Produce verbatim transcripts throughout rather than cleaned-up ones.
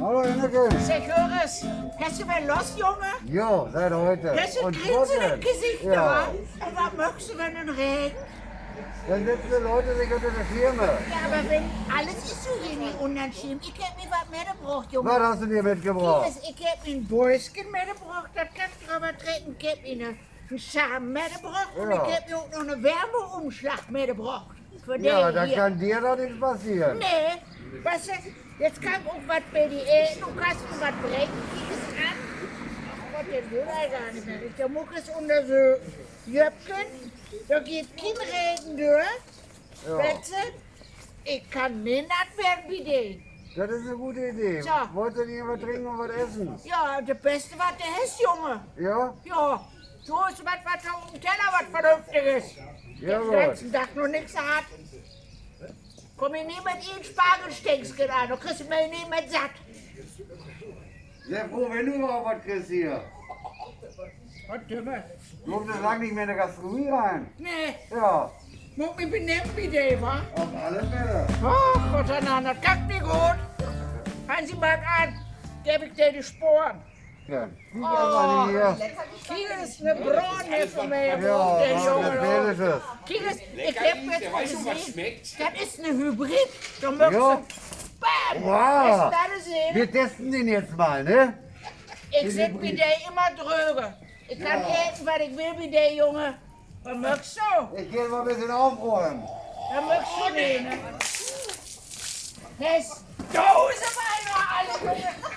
Hallo, Henneken. Segg, höör es, hest du weer Lost, Junge? Jo, siet hüüt. Hest du en Grinsen in't Gesicht, wa? Un wat maakst du, wenn du regst? Denn sitt de Lüüd sik ünner de Schirme. Ja, aver wenn, allens is so hier nich ünner'n Schirm. Ik heff mi wat mitbrocht, Junge. Wat hest du di mitbrocht? Kiek es, ik heff mi en Bösken mitbrocht, dat kannst du aver trecken. Ik heff mi en, en Schirm mitbrocht un ik heff mi ok noch en Wärmeumslag mitbrocht. För de hier. Ja, denn kann di doch nix passeren. Nee, wat is, nu kann ik ok wat bi di eten, du kannst mi wat brengen, kiek es an. Ach Gott, de will he gor nich mehr. Ik, dor mutt ik es ünnersöken. Jöpken, dor geiht kien Regen dör. Ja. Weetst du, ik kann nich natt weern bi di. Dat is en gode Idee. So. Wullt du nich wat drinken un wat eten? Ja, dat Beste, wat du hest, Junge. Ja? Ja. So is wat, wat dor op'n Teller wat Vernünftiges. Ja, den ganzen Dag noch nix hatt. Kumm mi nich mit en Spargelstengsken an, dor kriggst du mi nich mit satt. Sehr froh, wenn du mal wat kriggst hier. Wat Dümmes. Du kummst lang nich mehr in de Gastronomie rein. Nee. Ja. Mutt mi benehmen bi di, wa? Op alle Fälle. Ach, Gott sei Dank, dat geiht mi goot. Hoolt Se mal an, geev ik di de Sporen. Ja. Kiek mal hier. Kiek es, 'ne Braun hett vör mi bruut, de Junge. Kiek es, ik heff dat al sehn. Dat is 'ne Hybrid. Dor maakst du, bam! Hest du dat sehn? Wi testen den jetzt mal, ne? Ik sitt bi di immer dröög. Ik kann eten, wat ik will bi di, Junge. Wat maakst du? Ik gah mal en beten oprumen. Wat maakst du denn, ne? Hest Dose bijna alle.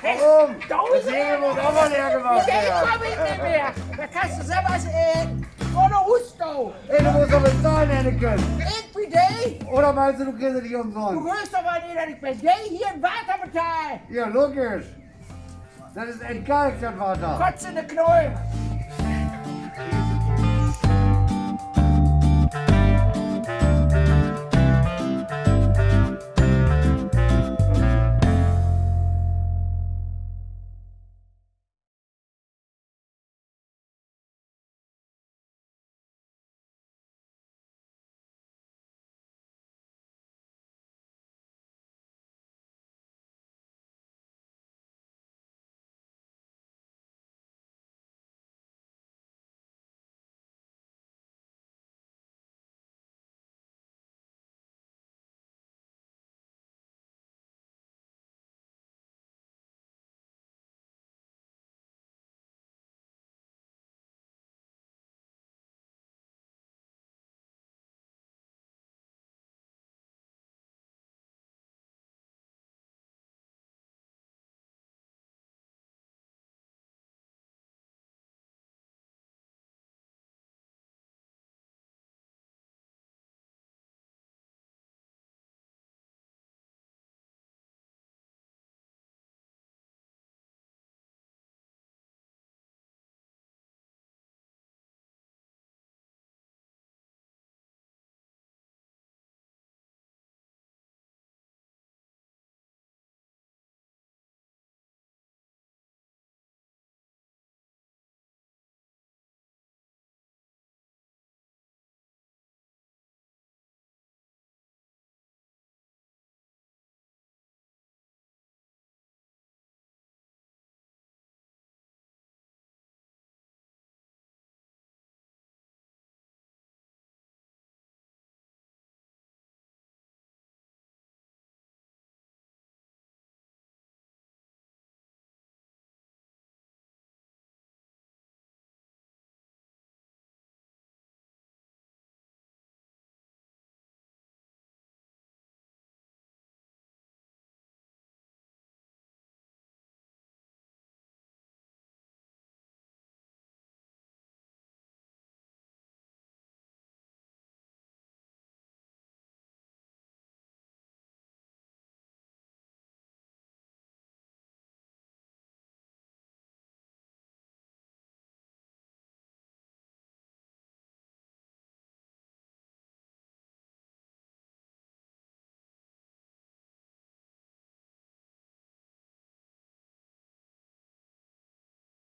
Warum? Dose. Dat Segel mutt ok mal leer maakt weern. Nee, kumm ik nich mehr. Dor kannst du sülvst eten. Oder Husto. Ey, du musst doch bezahlen, Henneken. Ik bi di? Oder meinst du, du kriggst dat nich ümsünst? Du wullt doch woll nich, dat ik bi di hier dat Water betahl. Ja, logisch. Dat is entkalkt, dat Water. Kotz in de Knoll.